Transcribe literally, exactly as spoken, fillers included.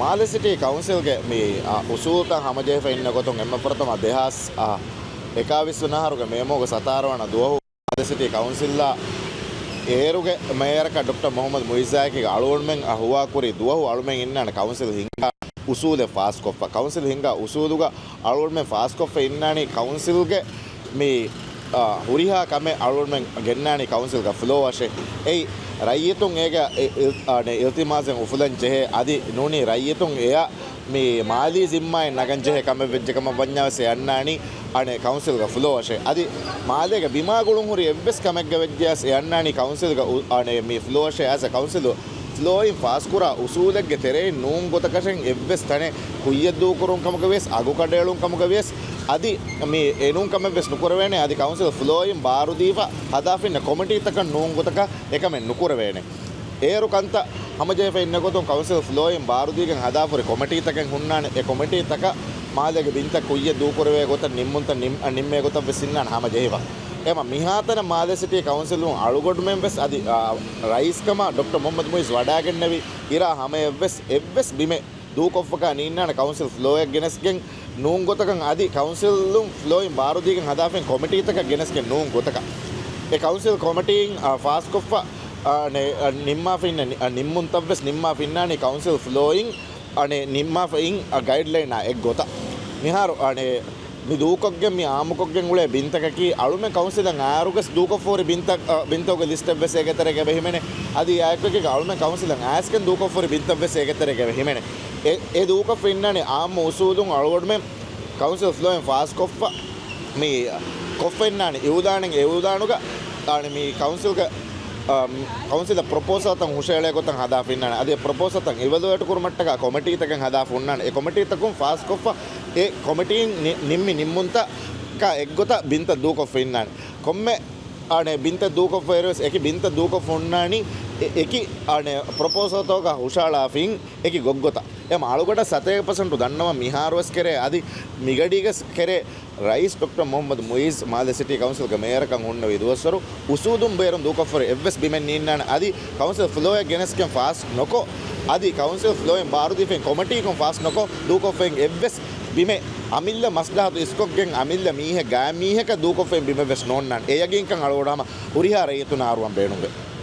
މާލެ ސިޓީ ކައުންސިލްގެ މި، އާ، އުސޫލުތައް ހަމަޖެހިފަ އިންނަ ގޮތުން އެންމެ ފުރަތަމަ ދެހާސް، އާ، އެކާވީސް ވަނަ އަހަރުގެ މޭ މަހުގެ ސަތާރަ ވަނަ ދުވަހު މާލެ ސިޓީ ކައުންސިލްއާ އޭރުގެ މޭޔަރަކަށް ޑޮކްޓަރ މުހައްމަދު މުއިއްޒާއެކީގަ އަޅުގަނޑުމެން އަށް ހުވާކުރި ދުވަހު އަޅުމެން އިންނާނެ ކައުންސިލް ހިންގާ އުސޫލެއް ފާސްކޮށްފަ. ކައުންސިލް ހިންގާ އުސޫލުގަ އަޅުގަނޑުމެން ފާސްކޮށްފަ އިންނާނީ ކައުންސިލްގެ މި، އާ، ހުރިހާ ކަމެއް އަޅުގަނޑުމެން ގެންނާނީ ކައުންސިލްގަ ފްލޯ އަށެއް. އެއީ ރައްޔިތުން އޭގެ އި-، އި-، އާ، ނެ، އިލްތިމާސެއް އުފުލަން ޖެހޭ. އަދި ނޫނީ ރައްޔިތުން އެއަށް މި މާލީ ޒިންމާއެއް ނަގަން ޖެހޭ ކަމެއް ވެއްޖެ ކަމަށް ވަންޏާ ވެސް އެ އަންނާނީ އަނެއް ކައުންސިލްގަ ފްލޯ އަށެއް. އަދި މާލޭގެ ބިމާގުޅުން ހުރި އެއްވެސް ކަމެއްގަ ވެއްޖެޔަސް އެ އަންނާނީ ކައުންސިލްގަ އު-، އަނެއް މި ފްލޯ އަށެއް އާސަ ކައުންސިލު ފްލޯއިން ފާސްކުރާ އުސޫލެއްގެ ތެރެއިން ނޫން ގޮތަކަށެއް އެއްވެސް ތަނެއް ކުއްޔަށް ދޫކުރުން ކަމުގަ ވިޔަސް، އަގު ކަނޑައެޅުން ކަމުގަ ވިޔަސް، އަދި މި އެނޫން ކަމެއް ވެސް ނުކުރެވޭނެ. އަދި ކައުންސިލް ފްލޯއިން ބާރުދީފަ ހަދާފަ އިންނަ ކޮމިޓީތަކަށް ނޫން ގޮތަކަށް އެކަމެއް ނުކުރެވޭނެ. އޭރު ކަންތައް ހަމަޖެހިފަ އިންނަ ގޮތުން ކައުންސިލް ފްލޯއިން ބާރުދީގެން ހަދާފަ ހުރި ކޮމިޓީތަކެއް ހުންނާނެ. އެ ކޮމިޓީތަކަށް މާލޭގެ ބިންތައް ކުއްޔަށް ދޫކުރެވޭ ގޮތަށް ނިންމުންތައް ނިން-، ނިންމޭ ގޮތަށް ވެސް އިންނާނެ ހަމަޖެހިފަ. އެމަ މިހާތަނަށް މާލެ ސިޓީ ކައުންސިލުން އަޅުގަނޑުމެން ވެސް އަދި، އާ، ރައީސްކަމާ ޑޮކްޓަރ މުހައްމަދު މުއިޒް ވަޑާގެންނެވި އިރާ ހަމަޔަށް ވެސް އެއްވެސް ބިމެއް ދޫކޮށްފަކާ ނީންނާނެ ކައުންސިލް ފްލޯއެއް ގެނެސްގެން ނޫން ގޮތަކަށް އަދި ކައުންސިލުން ފްލޯއިން ބާރުދީގެން ހަދާފައި ކޮމިޓީތަކަށް ގެނެސްގެން ނޫން ގޮތަކަށް. އެ ކައުންސިލް ކޮމިޓީން، އާ، ފާސްކޮށްފަ، އާ، ނެ-، އާ، ނިންމާފަ އިންނަ ނި-، އާ، ނިންމުންތައްވެސް ނިންމާފަ އިންނާނީ ކައުންސިލް ފްލޯއިން، އާ، ނެ-، ނިންމާފަ އިން، އާ، ގައިޑްލައިނާ އެއްގޮތަށް. މިހާރު، އާ، ނެ-، މި ދޫކޮށްގެން މި އާއްމުކޮށްގެން އުޅޭ ބިންތަކަކީ އަޅުމެން ކައުންސިލަށް އާރުގަސް ދޫކޮށްފަ ހުރި ބިންތައް، އާ، ބިންތަކުގެ ލިސްޓެއްވެސް އޭގެ ތެރޭގަ އެބަ ހިމެނޭ. އަދި އާއެކުގަ އަޅުމެން ކައުންސިލަށް އާސްގެން ދޫކޮށްފަ ހުރި ބިންތައްވެސް އޭގެ ތެރޭގަ އެބަ ހިމެނޭ. އެ، އެ ދޫކޮށްފަ އިންނާނެ އާއްމު އުސޫލުން އަޅުގަނޑުމެން ކައުންސިލް ފްލޯއިން ފާސްކޮށްފަ މި ކޮށްފަ އިންނާނެ އިއުލާނެއް. އެ އިއުލާނުގަ އާނެ މި ކައުންސިލްގެ، އާ، ކައުންސިލަށް ޕްރޮޕޯސަލްތައް ހުށައެޅޭ ގޮތަށް ހަދާފަ އިންނާނެ. އަދި އެ ޕްރޮޕޯސަލްތައް އިވެލުއޭޓް ކުރުމަށްޓަކާ ކޮމިޓީތަކެއް ހަދާފަ އޮންނާނެ. އެ ކޮމިޓީތަކުން ފާސްކޮށްފަ އެ ކޮމިޓީން ނި-، ނިންމި ނިންމުންތަކާ އެއްގޮތަށް ބިންތައް ދޫކޮށްފަ އިންނާނެ. ކޮންމެ އާނެ ބިންތައް ދޫކޮށްފައިރުވެސް އެކި ބިންތައް ދޫކޮށްފަ ހުންނާނީ އެ-، އެކި އާނެ ޕްރޮޕޯސަލްތަކަށް ހުށައަޅާފައިން އެކި ގޮތްގޮތަށް. އެމަ އަޅުގަނޑަށް ސަތޭކަ ޕަސެންޓު ދަންނަވަން މިހާރުވެސް ކެރޭ އަދި މިގަޑީގެސް ކެރޭ ރައީސް ޑޮކްޓަރ މުހައްމަދު މުއިއްޒު މާލެ ސިޓީ ކައުންސިލްގެ މޭޔަރަކަށް ހުންނެވި ދުވަސްވަރު އުސޫލުން ބޭރުން ދޫކޮށްފަ ހުރި އެއްވެސް ބިމެއް ނީންނާނެ. އަދި ކައުންސިލް ފްލޯއެއް ގެނެސްގެން ފާސް ނޮކޮށް، އަދި ކައުންސިލް ފްލޯއިން ބާރުދީފައި ކޮމިޓީކޮށް ފާސް ނޮކޮށް ދޫކޮށްފައި އެއްވެސް ބިމެއް އަމިއްލަ މަސްލަހަތު އިސްކޮށްގެން އަމިއްލަ މީހެއް ގާތް މީހަކަށް ދޫކޮށްފައި ބިމެއް ވެސް ނޯންނާނެ. އެ ޔަގީންކަން އަޅުގަނޑު ހަމަ ހުރިހާ ރައްޔިތުންނަށް އަރުވަން ބޭނުންވޭ.